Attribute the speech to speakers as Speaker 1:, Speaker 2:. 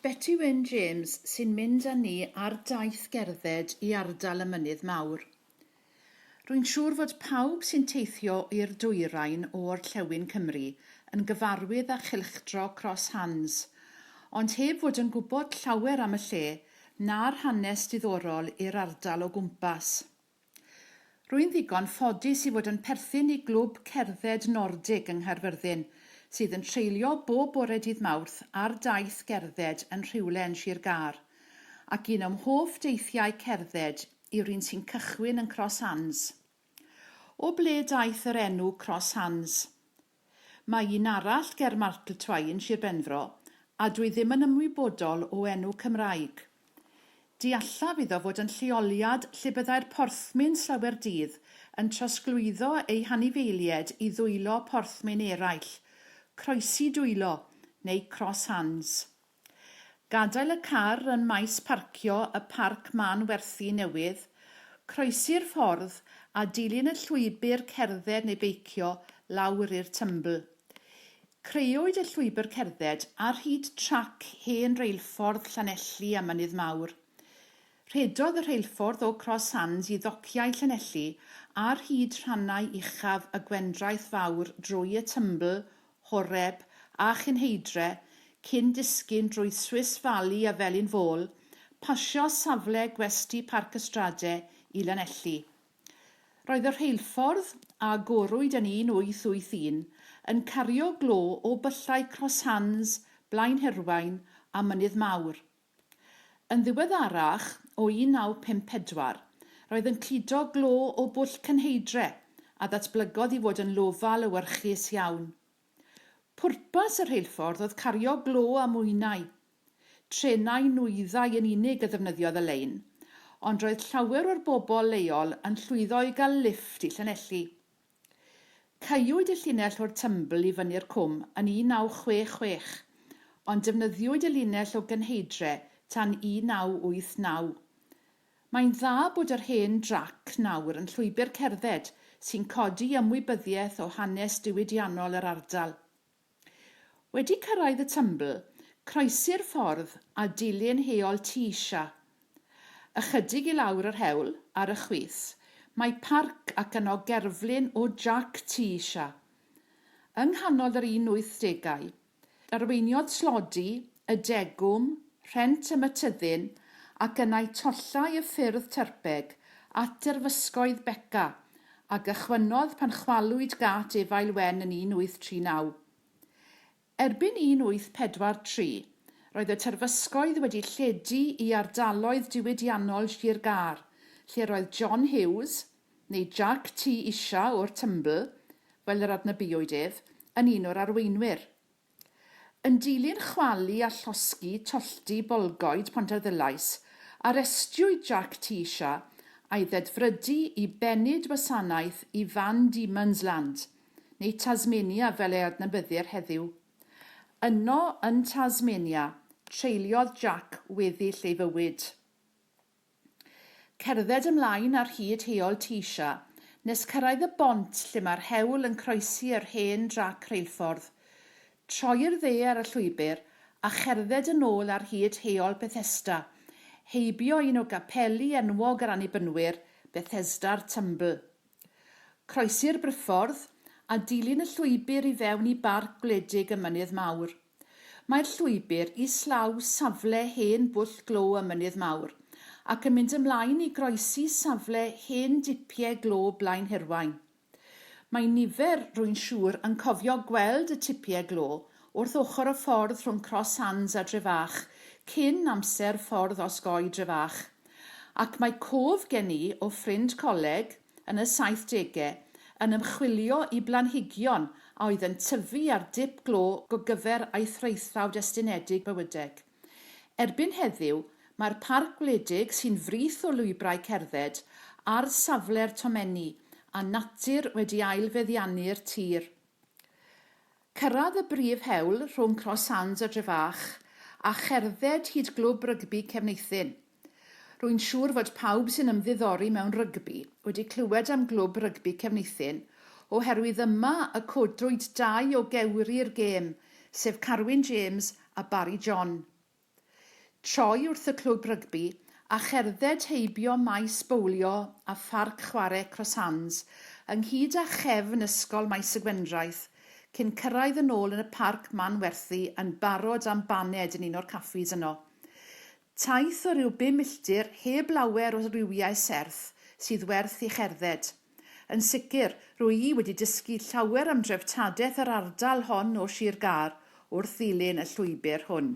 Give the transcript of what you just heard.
Speaker 1: Beti Wyn James sy'n mynd â ni ar daith gerdded i ardal y Mynydd Mawr. Rwy'n siŵr fod pawb sy'n teithio i'r dwyrain o orllewin Cymru yn gyfarwydd â chylchdro Cross Hands, ond heb fod yn gwybod llawer am y lle na'r hanes diddorol i'r ardal o gwmpas. Rwy'n ddigon ffodus i fod yn perthyn i glwb cerdded Nordig yng Nghaerfyrddin, sydd yn treulio bob bore dydd Mawrth ar daith gerdded yn rhywle yn Sir Gâr, ac un o'm hoff deithiau cerdded yw'r un sy'n cychwyn yn Cross Hands. O ble daeth yr enw Cross Hands? Mae un arall ger Martletwy yn Sir Benfro, a dwi ddim yn ymwybodol o enw Cymraeg. Deallaf iddo fod yn lleoliad lle byddai'r porthmyn slawer dydd yn trosglwyddo eu hanifeilied i ddwylo porthmyn eraill, croesi dwylo, neu cross hands. Gadael y car yn maes parcio y Parc Mân Werthu newydd, croesi'r ffordd a dilyn y llwybr cerdded neu beicio lawr i'r Tymbl. Creuwyd y llwybr cerdded ar hyd trac hen reilffordd Llanelli a Mynydd Mawr. Rhedodd y rheilffordd o Cross Hands i ddociau Llanelli ar hyd rhannau uchaf y Gwendraeth Fawr drwy y Tymbl, Horeb a Chynheidre cyn disgyn drwy Swiss Valley a Felin Fôl, pasio safle Gwesty Parc y Strade i Lanelli. Roedd y rheilffordd, a agorwyd yn 1881, yn cario glo o byllau Cross Hands, Blaenhirwaun a Mynydd Mawr. Yn ddiweddarach, o 1954, roedd yn cludo glo o Bwll Cynheidre, a ddatblygodd i fod yn lofa lewyrchus iawn. Pwrpas y rheilffordd oedd cario glo a mwynau. Trenau nwyddau yn unig a ddefnyddiodd y lein, ond roedd llawer o'r bobl leol yn llwyddo i gael lifft i Llanelli. Caewyd y llinell o'r Tymbl i fyny'r cwm yn 1966, ond defnyddiwyd y linell o Gynheidre tan 1989. Mae'n dda bod yr hen drac nawr yn llwybr cerdded sy'n codi ymwybyddiaeth o hanes diwydiannol yr ardal. Wedi cyrraedd y Tymbl, croesi'r ffordd a dilyn Heol Tŷ Isha. Ychydig i lawr yr hewl, ar y chwith, mae parc ac yno gerflun o Jac Tŷ Isha. Yng nghanol yr 18degau, arweiniodd tlodi, y degwm, rhent am y tyddyn ac yna'i tollau y ffyrdd tyrpeg at derfysgoedd Beca, a gychwynnodd pan chwalwyd gât Efail Wen yn 1839. Erbyn 1843, roedd y terfysgoedd wedi lledu i ardaloedd diwydiannol Sir Gâr, lle roedd John Hughes, neu Jac Tŷ Isha o'r Tymbl, fel yr adnabuwyd ef, yn un o'r arweinwyr. Yn dilyn chwalu a llosgi tolldy Bolgoed, Pontarddulais, arestiwyd Jac Tisha a'i ddedfrydu i bennid wasanaeth i Van Diemen's Land, neu Tasmania fel ei adnabyddir heddiw. Yno, yn Tasmania, treuliodd Jac weddill ei fywyd. Cerdded ymlaen ar hyd Heol Tisha nes cyrraedd y bont lle mae'r hewl yn croesi yr hen drac rheilffordd. Troi i'r dde ar y llwybr a cherdded yn ôl ar hyd Heol Bethesda, heibio un o gapeli enwog yr Annibynwyr, Bethesda'r Tymbl. Croesi'r briffordd a dilyn y llwybr i fewn i Barc Gwledig y Mynydd Mawr. Mae'r llwybr islaw safle hen bwll glo y Mynydd Mawr, ac yn mynd ymlaen i groesi safle hen dipie glo Blaenhirwaun. Mae nifer, rwy'n siŵr, yn cofio gweld y tipie glo wrth ochr y ffordd rhwng Cross Hands a Dre-fach cyn amser ffordd osgoi Dre-fach. Ac mae cof gen i o ffrind coleg, yn y saithdege, yn ymchwilio i blanhigion a oedd yn tyfu ar dip glo gogyfer â'i thraethawd estynedig bywydeg. Erbyn heddiw, mae'r parc gwledig, sy'n frith o lwybrau cerdded, ar safle'r tomenni, a natur wedi ail-feddiannu'r tir. Cyrraedd y brif hewl rhwng Cross Hands a Dre-fach, a cherdded hyd Glwb Rygbi Cefneithin. Rwy'n siŵr fod pawb sy'n ymddiddori mewn rygbi wedi clywed am Glwb Rygbi Cefneithin, oherwydd yma y codwyd dau o gewri'r gêm, sef Carwyn James a Barry John. Troi wrth y clwb rygbi a cherdded heibio maes bowlio a pharc chwarae Cross Hands, ynghyd â chefn Ysgol Maes y Gwendraeth, cyn cyrraedd yn ôl yn y parc manwerthu yn barod am baned yn un o'r caffis yno. Taith o ryw bum milltir heb lawer o rywiau serth sydd werth ei cherdded. Yn sicr, rwy i wedi dysgu llawer am dreftadaeth yr ardal hon o Sir Gâr wrth ddilyn y llwybr hwn.